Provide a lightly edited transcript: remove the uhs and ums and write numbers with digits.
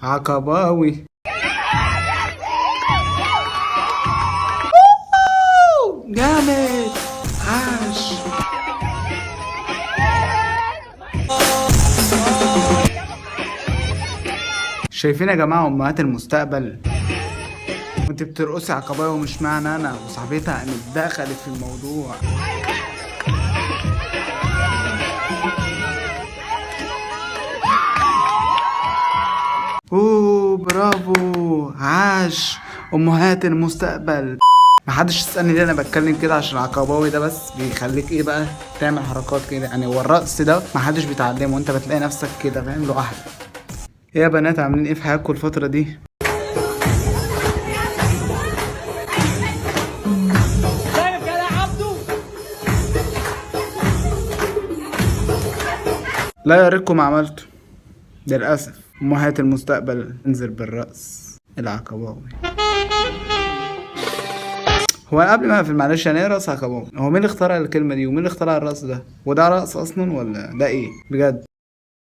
عقباوي. جامد، عاش. شايفين يا جماعة أمهات المستقبل؟ وانت بترقصي عقباوي ومش معنى انا وصاحبتها قامت دخلت في الموضوع. اوه برافو، عاش امهات المستقبل. محدش يسألني ليه انا بتكلم كده، عشان عقباوي ده بس بيخليك ايه بقى تعمل حركات كده يعني. هو الرقص ده محدش بيتعلمه، وانت بتلاقي نفسك كده فاهم لوحدك. ايه يا بنات، عاملين ايه في حياتكم الفترة دي؟ شايف يا عبدو؟ لا يا ريتكم ما عملتوا. للأسف أمهات المستقبل انزل بالرأس العقباوي. هو أنا قبل ما اقفل معلش، يعني ايه رأس عقباوي؟ هو مين اللي اخترع الكلمة دي؟ ومين اللي اخترع الرقص ده؟ وده رقص أصلا ولا ده ايه؟ بجد.